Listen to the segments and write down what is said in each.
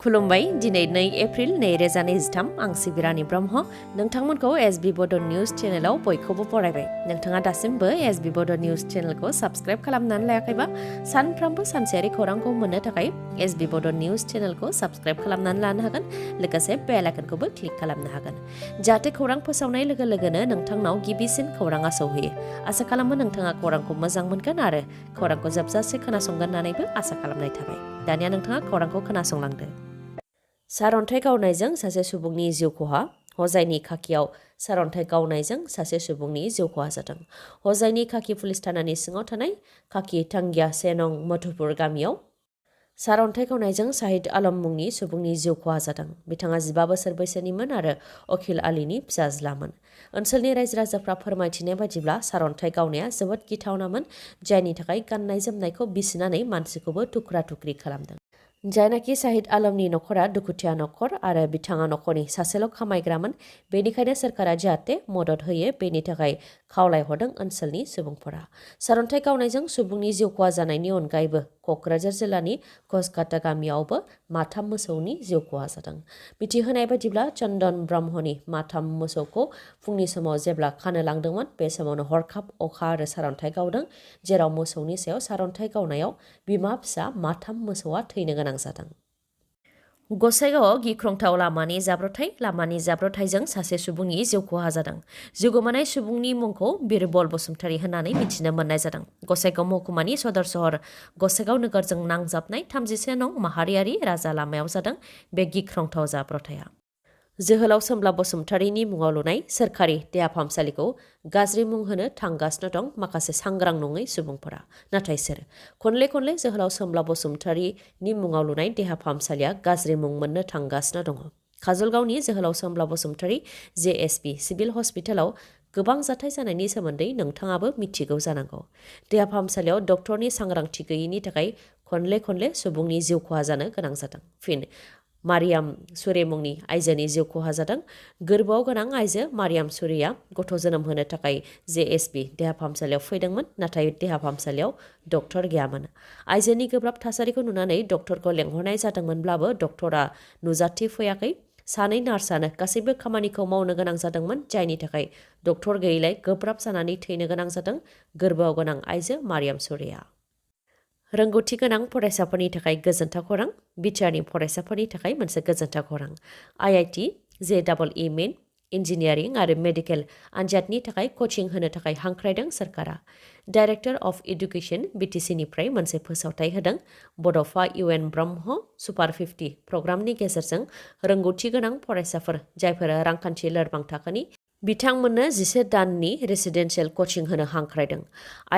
खुलुमबाय दिनै 2 एप्रिल 2023 आं सिबिरानि ब्रह्म नोंथांमोनखौ SBBodoNews चेनेलाव बयखौबो बरायबाय नोंथाङा दासिमबो SBBodoNews चेनेलखौ साबस्क्राइब खालामनानै लायाखैबा सानफ्रोमबो सानसेयारि खौरांखौ मोननो थाखाय SBBodoNews चेनेलखौ साबस्क्राइब खालामनानै लानो हागोन लोगोसे बेल आइकनखौबो क्लिक खालामनो हागोन जाहाथे खौरां फोसावनाय लोगो लोगोनो नोंथांनाव गिबिसिन खौराङा सौहैयो आसा खालामो नोंथाङा खौरांखौ मोजां मोनगोन आरो खौरांखौ जोबजासे खोनासंगोन होननानैबो आसा खालामनाय थाबाय दानिया नोंथाङा खौरांखौ खोनासंलांदो सारअन्थाइ गावनायजों सासे सुबुंनि जिउ खहा हजाइनि खाखियाव सारअन्थाइ गावनायजों सासे सुबुंनि जिउ खहा जादों हजाइनि खाखि पुलिस थानानि सिङाव थानाय खाखि थांगिया सेनं मधुपुर गामियाव सारअन्थाइ गावनायजों साहिद आलम मुंनि सुबुंनि जिउ खहा जादों बिथाङा 15 बोसोर बैसोनिमोन आरो अखिल आलीनि फिसाज्लामोन ओनसोलनि रायजो राजाफ्रा फोरमायथिनाय बायदिब्ला सारअन्थाइ गावनाया जोबोद गिथावनामोन जायनि थाखाय गाननाय जोमनायखौ बिसिनानै मानसिखौबो थुख्रा थुख्रि खालामदों जायनाखि साहिद आलमनि नखरा दुखुथिया नखर आरो बिथाङा नखरनि सासेल' खामायग्रामोन बेनिखायनो सरकारा जाहाथे मदद होयो बेनि थाखाय खावलायहरदों ओनसोलनि सुबुंफोरा सारअन्थाइ गावनायजों सुबुंनि जिउ खहा जानायनि अनगायैबो क'क्राझार जिल्लानि घसघाटा गामियावबो माथाम मोसौनि जिउ खहा जादों मिथिहोनाय बायदिब्ला चन्दन ब्रह्मनि माथाम मोसौखौ फुंनि समाव जेब्ला खानो लांदोंमोन बे समावनो हरखाब अखा आरो सारअन्थाइ गावदों जेराव मोसौनि सायाव सारअन्थाइ गावनायाव बिमा फिसा माथाम मोसौआ थैनो गोनां जादों गसाइगावआव गिख्रंथाव लामानि जाब्रबथायजों सासे सुबुंनि जिउ खहा जादों जिउ गोमानाय सुबुंनि मुंखौ बिरबल बसुमतारी होननानै मिथिनो मोननाय जादों गसाइगाव महकुमानि सदर सहर गसाइगाव नोगोरजों नांजाबनाय 31 नं माहारियारि राजा लामायाव जादों बे गिख्रंथाव जाब्रबथाया जोहोलाव सोमब्ला बसुमतारीनि मुङाव लुनाय सोरखारि देहा फाहामसालिखौ गाज्रि मुं होनो थांगासिनो दं माखासे सांग्रां नङै सुबुंफोरा नाथाय सोर खनले जोहोलाव सोमब्ला बसुमतारीनि मुङाव लुनाय देहा फाहामसालिया गाज्रि मुं मोननो थांगासिनो दङ काजलगावनि जोहोलाव सोमब्ला बसुमतारी JSB सिभिल हस्पिटालाव गोबां जाथाय जानायनि सोमोन्दै नोंथाङाबो मिथिगौ जानांगौ देहा फाहामसालियाव डक्टरनि सांग्रांथि गैयिनि थाखाय खनले सुबुंनि जिउ खहा जानो गोनां जादों फिन मारियाम सुरे मुंनि आइजोनि जिउ खहा जादों गोरबोआव गोनां आइजो मारियाम सुरेया गथ' जोनोम होनो थाखाय JSB देहा फाहामसालियाव फैदोंमोन नाथाय देहा फाहामसालियाव डक्टर गैयामोन आइजोनि गोब्राब थासारिखौ नुनानै डक्टरखौ लेंहरनाय जादोंमोनब्लाबो डक्टरा नुजाथिफैयाखै सानै नार्सआनो गासैबो खामानिखौ मावनो गोनां जादोंमोन जायनि थाखाय डक्टर गैयैलाय गोब्राब जानानै थैनो गोनां जादों गोरबोआव गोनां आइजो मारियाम सुरेया रोंगौथि गोनां फरायसाफोरनि थाखाय गोजोनथाव खौरां बिटिआरनि फरायसाफोरनि थाखाय मोनसे गोजोनथाव खौरां IIT JEE मेन इन्जिनियारिं आरो मेडिकेल आनजादनि थाखाय कचिं होनो थाखाय हांख्रायदों सरकारा डाइरेक्टर अफ एडुकेशन BTCनिफ्राय मोनसे फोसावथाय होदों बड'फा UN ब्रह्म सुपार 50 प्रग्रामनि गेजेरजों रोंगौथि गोनां फरायसाफोर जायफोरा रांखान्थि लोरबां थाखोनि बिथांमोननो 11 दाननि रेसिडेन्सियेल कचिं होनो हांख्रायदों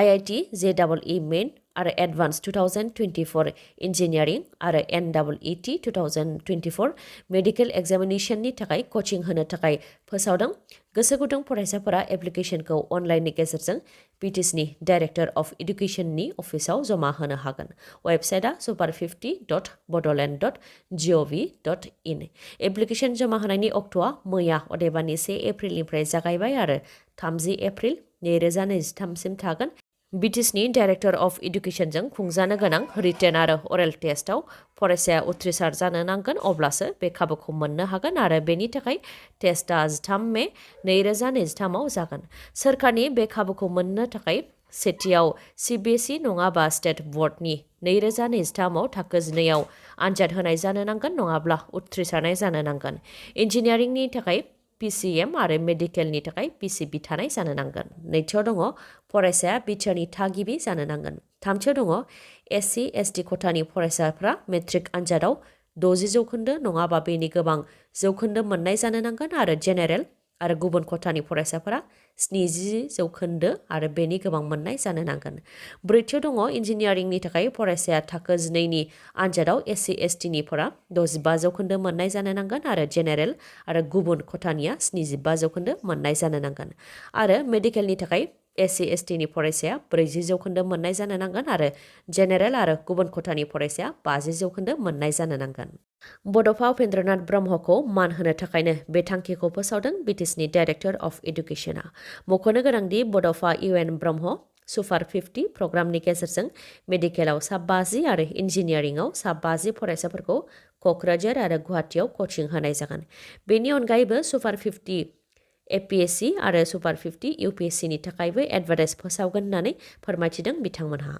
IIT JEE मेन आरो एडभान्स 2024 इन्जिनियारिं आरो NEET 2024 मेडिकेल एग्जामिनेशननि थाखाय कचिं होनो थाखाय फोसावदों गोसो गुदुं फरायसाफोरा एप्लिकेशनखौ अनलाइननि गेजेरजों BTCनि डाइरेक्टर अफ एडुकेशननि अफिसाव जमा होनो हागोन वेबसाइटआ super50.bodoland.gov.in एप्लिकेशन जमा होनायनि अक्ट'आ मैया अदेबानि 1 एप्रिलनिफ्राय जागायबाय आरो 30 एप्रिल 2023 सिम थागोन BTCनि डाइरेक्टर अफ एडुकेशनजों खुंजानो गोनां रिटेन आरो अरेल टेस्टआव फरायसाया उथ्रिसार जानो नांगोन अब्लासो बे खाबुखौ मोननो हागोन आरो बेनि थाखाय टेस्टआ 13 मे 2023 आव जागोन सोरखारनि बे खाबुखौ मोननो थाखाय सेथियाव CBSE नङाबा स्टेट बोर्डनि 2023 आव थाखो 12 आव आनजाद होनाय जानो नांगोन नङाब्ला उथ्रिसारनाय जानो नांगोन इन्जिनियारिंनि थाखाय PCM आरो मेडिकेलनि थाखाय PCB थानाय जानो नांगोन नैथियाव दङ फरायसाया बिटिआरनि थागिबि जानो नांगोन थामथियाव दङ SC ST खथानि फरायसाफ्रा मेट्रिक आनजादाव 60% नङाबा बेनि गोबां जौखोन्दो मोननाय जानो नांगोन आरो जेनेरेल आरो गुबुन खथानि फरायसाफोरा 70% आरो बेनि गोबां मोननाय जानो नांगोन ब्रैथियाव दङ इन्जिनियारिंनि थाखाय फरायसाया थाखो 12नि आनजादाव SC STनिफोरा 65% मोननाय जानो नांगोन आरो जेनेरेल आरो गुबुन खथानिया 75% मोननाय जानो नांगोन आरो मेडिकेलनि थाखाय SC STनि फरायसाया 40% मोननाय जानो नांगोन आरो जेनेरेल आरो गुबुन खथानि फरायसाया 50% मोननाय जानो नांगोन बड'फा उपेन्द्रनाथ ब्रह्मखौ मान होनो थाखायनो बे थांखिखौ फोसावदों BTCनि डाइरेक्टर अफ एडुकेशनआ मख'नो गोनांदि बड'फा UN ब्रह्म सुपार 50 प्रग्रामनि गेजेरजों मेडिकेलाव सा 50 आरो इन्जिनियारिंआव सा 50 फरायसाफोरखौ क'क्राझार आरो गुवाहाटीयाव कचिं होनाय जागोन। बेनि अनगायैबो सुपार 50 APSC आरो सुपार 50 UPSC नि थाखायबो एडभार्टाइज फोसावगोन होननानै फोरमायथिदों बिथांमोनहा।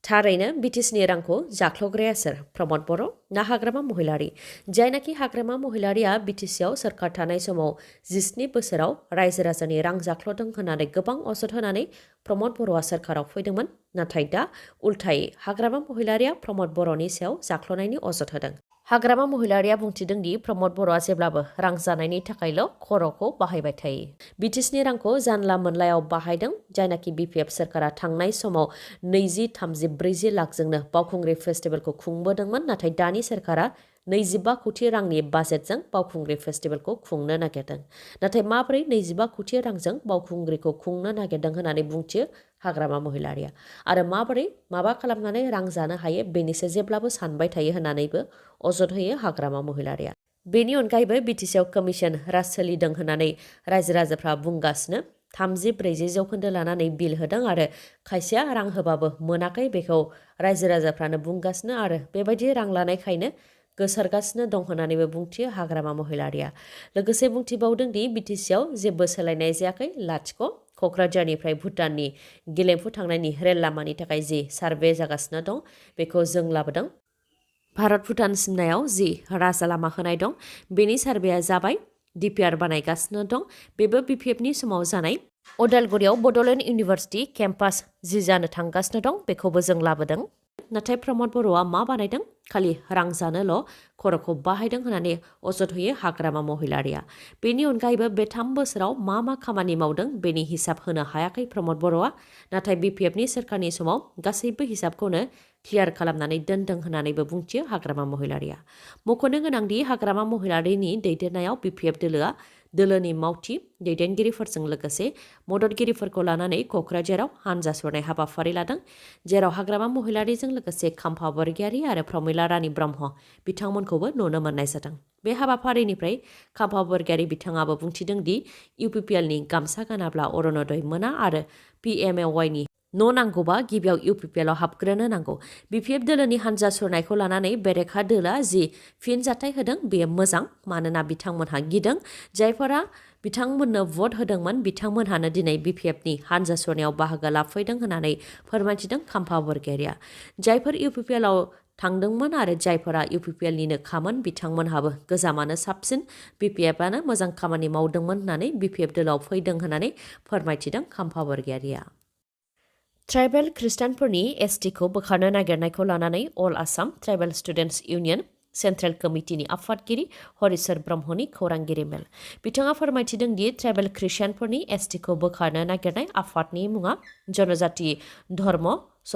थारैनो बिटिसिनि रांखौ जाख्ल'ग्राया सोर? प्रमद बर' ना हाग्रामा महिलारि? जायनाखि हाग्रामा महिलारिया बिटिसिआव सोरखार थानाय समाव 17 बोसोराव रायजो राजानि रां जाख्ल'दों होननानै गोबां अजद होनानै प्रमद बर'आ सोरखाराव फैदोंमोन। नाथाय दा उल्थायै हाग्रामा महिलारिया प्रमद बर'नि सायाव जाख्ल'नायनि अजद होदों। हाग्रामा महिलारिया बुंथिदों दि प्रमद बर'आ जेब्लाबो रां जानायनि थाखायल' खर'खौ बाहायबाय थायो। बिटिसिनि रांखौ जानला मोनलायाव बाहायदों। जायनाखि BPF सोरखारा थांनाय समाव 20, 30, 40 लाखजोंनो बावखुंग्रि फेस्टिभेलखौ खुंबोदोंमोन। नाथाय दानि सोरखारा 25 कोटी रांनि बाजेटजों बावखुंग्रि फेस्टिभेलखौ खुंनो नागिरदों। नाथाय माबोरै 25 कोटी रांजों बावखुंग्रिखौ खुंनो नागिरदों होननानै बुंथियो हाग्रामा महिलारिया। आरो माबोरै माबा खालामनानै रां जानो हायो बेनिसो जेब्लाबो सानबाय थायो होननानैबो अजद होयो हाग्रामा महिलारिया। बेनि अनगायैबो बिटिसिआव कमिसन राज सोलिदों होननानै रायजो राजाफ्रा बुंगासिनो। 30-40 जौखोन्दो लानानै बिल होदों आरो खायसेया रां होबाबो मोनाखै बेखौ रायजो राजाफ्रानो बुंगासिनो आरो बेबायदि रां लानायखायनो गोसारगासिनो दं होननानैबो बुंथियो हाग्रामा महिलारिया। लोगोसे बुंथिबावदों दि बिटिसिआव जेबो सोलायनाय जायाखै, लाथिख'। क'क्राझारनिफ्राय भुटाननि गेलेमफु थांनायनि रेल लामानि थाखाय जि सार्भे जागासिनो दं बेखौ जों लाबोदों। भारत भुटान सिमनायाव जि राजा लामा होनाय दं बेनि सार्भेया जाबाय। DPR बानायगासिनो दं। बेबो BPFनि समाव जानाय। उदालगुरियाव बड'लेण्ड इउनिभार्सिटि केम्पास जि जानो थांगासिनो दं बेखौबो जों लाबोदों। नाथाय प्रमद बर'आ मा बानायदों? खालि रां जानोल' खर'खौ बाहायदों होननानै अजद होयो हाग्रामा महिलारिया। बेनि अनगायैबो बे 3 बोसोराव मा मा खामानि मावदों बेनि हिसाब होनो हायाखै प्रमद बर'आ। नाथाय BPFनि सोरखारनि समाव गासैबो हिसाबखौनो क्लियार खालामनानै दोनदों होननानैबो बुंथियो हाग्रामा महिलारिया। मख'नो गोनांदि हाग्रामा महिलारिनि दैदेननायाव BPF दोलोआ दोलोनि मावथि दैदेनगिरिफोरजों लोगोसे मददगिरिफोरखौ लानानै क'क्राझाराव हानजा सुरनाय हाबाफारि लादों। जेराव हाग्रामा महिलारिजों लोगोसे खाम्फा बरगयारी आरो प्रमिला रानी ब्रह्म बिथांमोनखौबो नुनो मोननाय जादों। बे हाबाफारिनिफ्राय खाम्फा बरगयारी बिथाङाबो बुंथिदों दि UPPLनि गामसा गानाब्ला अरुणोदय मोना आरो PMAYनि न' नांगौबा गिबियाव UPPLआव हाबग्रोनो नांगौ। BPF दोलोनि हानजा सुरनायखौ लानानै बेरेखा दोलोआ जि फिनजाथाय होदों बेयो मोजां। मानोना बिथांमोनहा गिदों। जायफोरा बिथांमोननो भट होदोंमोन बिथांमोनहानो दिनै BPFनि हानजा सुरनायाव बाहागो लाफैदों होननानै फोरमायथिदों खाम्फा बरगयारीया। जायफोर UPPLआव थांदोंमोन आरो जायफोरा UPPLनिनो खामोन बिथांमोनहाबो गोजामानो साबसिन BPFआनो मोजां खामानि मावदोंमोन होननानै BPF दोलोआव फैदों होननानै फोरमायथिदों खाम्फा बरगयारीया। ट्राइबेल खृष्टानफोरनि STखौ बोखारनो नागिरनायखौ लानानै all Assam tribal students union central कमिटिनि आफादगिरि हरिचर ब्रह्मनि खौरांगिरि मेल। बिथाङा फोरमायथिदों दि ट्राइबेल खृष्टानफोरनि STखौ बोखारनो नागिरनाय आफादनि मुङा जनजाति धर्म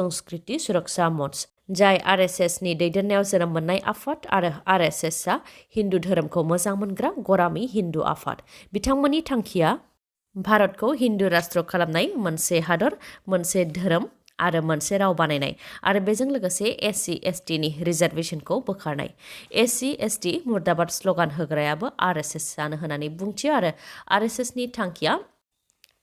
संस्कृति सुरक्षा मन्च। जाय RSSनि दैदेननायाव जोनोम मोननाय आफाद आरो RSSआ हिन्दु धोरोमखौ मोजां मोनग्रा गरामि हिन्दु आफाद। बिथांमोननि थांखिया भारतखौ हिन्दु राष्ट्र खालामनाय, मोनसे हादर, मोनसे धोरोम आरो मोनसे राव बानायनाय आरो बेजों लोगोसे SC/STनि रिजार्भेशनखौ बोखारनाय। SC/ST मुर्दाबाद स्लगान होग्रायाबो RSS जानो होननानै बुंथियो आरो RSSनि थांखिया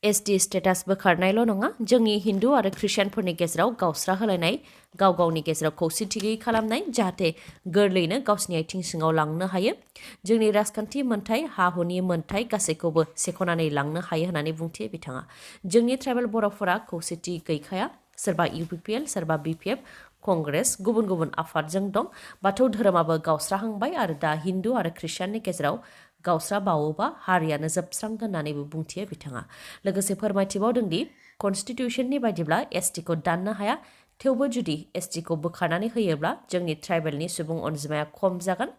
ST स्टेटास बोखारनायल' नङा, जोंनि हिन्दु आरो खृष्टानफोरनि गेजेराव गावस्रा होलायनाय, गाव गावनि गेजेराव खौसेथि गैयै खालामनाय, जाहाथे गोरलैयैनो गावसिनि आथिं सिङाव लांनो हायो। जोंनि राजखान्थि मोनथाय, हा-हुनि मोनथाय गासैखौबो सेख'नानै लांनो हायो होननानै बुंथियो बिथाङा। जोंनि ट्राइबेल बर'फोरा खौसेथि गैखाया। सोरबा UPPL, सोरबा BPF, कंग्रेस, गुबुन गुबुन आफादजों दं। बाथौ धोरोमाबो गावस्राहांबाय आरो दा हिन्दु आरो खृष्टाननि गेजेराव गावस्रा बावोबा हारियानो जोबस्रांगोन होननानैबो बुंथियो बिथाङा। लोगोसे फोरमायथिबावदों दि कनस्टिटिउशननि बायदिब्ला STखौ दाननो हाया। थेवबो जुदि STखौ बोखारनानै होयोब्ला जोंनि ट्राइबेलनि सुबुं अनजिमाया खम जागोन।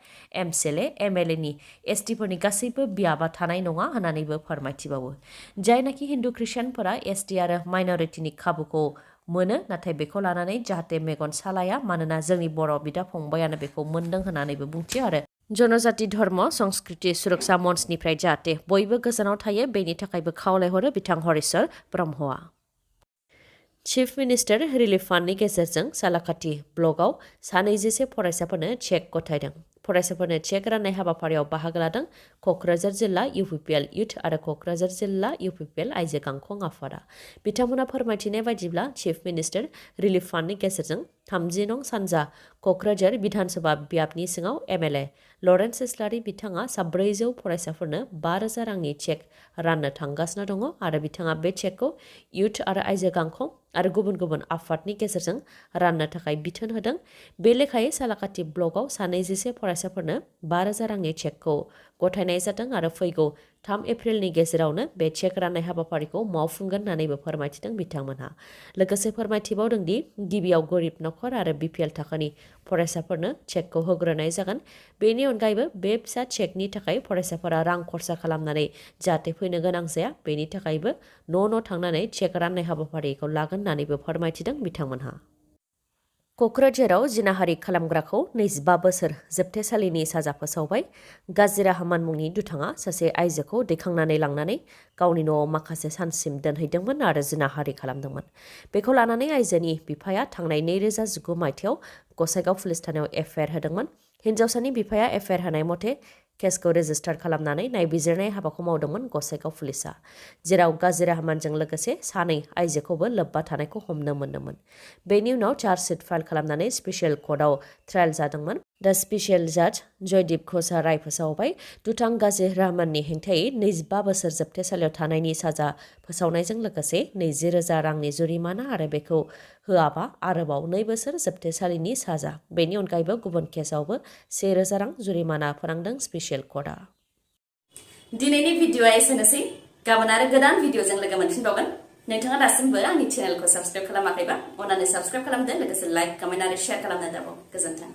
MCLA, MLAनि STफोरनि गासैबो बियाबा थानाय नङा होननानैबो फोरमायथिबावो। जायनाखि हिन्दु खृष्टानफोरा ST आरो माइनरिटिनि खाबुखौ मोनो, नाथाय बेखौ लानानै जाहाथे मेगन सालाया, मानोना जोंनि बर' बिदा फंबायानो बेखौ मोनदों होननानैबो बुंथियो आरो जनजाति धर्म संस्कृति सुरक्षा मन्चनिफ्राय जाहाथे बयबो गोजानाव थायो बेनि थाखायबो खावलायहरो बिथां हरिचर ब्रह्मआ। चिफ मिनिस्टार रिलिफ फान्डनि गेजेरजों सालाकाथि ब्लकआव 120 फरायसाफोरनो चेक गथायदों। फरायसाफोरनो चेक राननाय हाबाफारियाव बाहागो लादों क'क्राझार जिल्ला UPPL इउथ आरो क'क्राझार जिल्ला UPPL आइजो गांखं आफादा। बिथांमोना फोरमायथिनाय बायदिब्ला चिफ मिनिस्टार रिलिफ फान्डनि गेजेरजों 30 नं सानजा क'क्राझार बिधानसभा बियाबनि सिङाव MLA लरेन्स इस्लारि बिथाङा 400 फरायसाफोरनो 5,000 रांनि चेक राननो थांगासिनो दङ आरो बिथाङा बे चेकखौ इउथ आरो आइजो गांखं आरो गुबुन गुबुन आफादनि गेजेरजों राननो थाखाय बिथोन होदों। बे लेखायै सालाकाथि ब्लकआव 200 फरायसाफोरनो 5,000 रांनि चेकखौ गथायनाय जादों आरो फैगौ 3 एप्रिलनि गेजेरावनो बे चेक राननाय हाबाफारिखौ मावफुंगोन होननानैबो फोरमायथिदों बिथांमोनहा। लोगोसे फोरमायथिबावदों दि गिबियाव गरिब नखर आरो BPL थाखोनि फरायसाफोरनो चेकखौ होग्रोनाय जागोन। बेनि अनगायैबो बे फिसा चेकनि थाखाय फरायसाफोरा रां खरसा खालामनानै जाहाथे फैनो गोनां जाया बेनि थाखायबो न' थांनानै चेक राननाय हाबाफारिखौ लागोन होननानैबो फोरमायथिदों बिथांमोनहा। क'क्राझाराव जिनाहारि खालामग्राखौ 25 बोसोर जोबथेसालिनि साजा फोसावबाय। गाजिरा हामान मुंनि दुथाङा सासे आइजोखौ दैखांनानै लांनानै गावनि न'आव माखासे सानसिम दोनहैदोंमोन आरो जिनाहारि खालामदोंमोन। बेखौ लानानै आइजोनि बिफाया थांनाय 2019 मायथाइयाव गसाइगाव पुलिस थानायाव FIR होदोंमोन। हिन्जावसानि बिफाया FIR होनाय मथे केसखौ रेजिस्टार खालामनानै नायबिजिरनाय हाबाखौ मावदोंमोन गसाइगाव पुलिसा, जेराव गाजिरा हामानजों लोगोसे 2 आइजोखौबो लोब्बा थानायखौ हमनो मोनदोंमोन। बेनि उनाव चार्जसिट फाइल खालामनानै स्पेसियेल कर्टआव ट्रायल जादोंमोन। दा स्पेसियेल जाज जयदीप घोषआ राय फोसावबाय। दुथां गाजिरा हामाननि हेंथायै 25 बोसोर जोबथेसालियाव थानायनि साजा फोसावनायजों लोगोसे 20,000 रांनि जुरिमाना आरो बेखौ होआबा आरोबाव 2 बोसोर जोबथेसालिनि साजा। बेनि अनगायैबो गुबुन केसआवबो 1,000 रां जुरिमाना फोनांदों स्पेसियेल कर्टआ। दिनैनि भिडिअ'आ एसेनोसै। गाबोन आरो गोदान भिडिअ'जों लोगो मोनफिनबावगोन। नोंथाङा दासिमबो आंनि चेनेलखौ साबस्क्राइब खालामाखैबा अन्नानै साबस्क्राइब खालामदो, लोगोसे लाइक, कमेन्ट आरो शेयार खालामनो दाबाव। गोजोन्थों।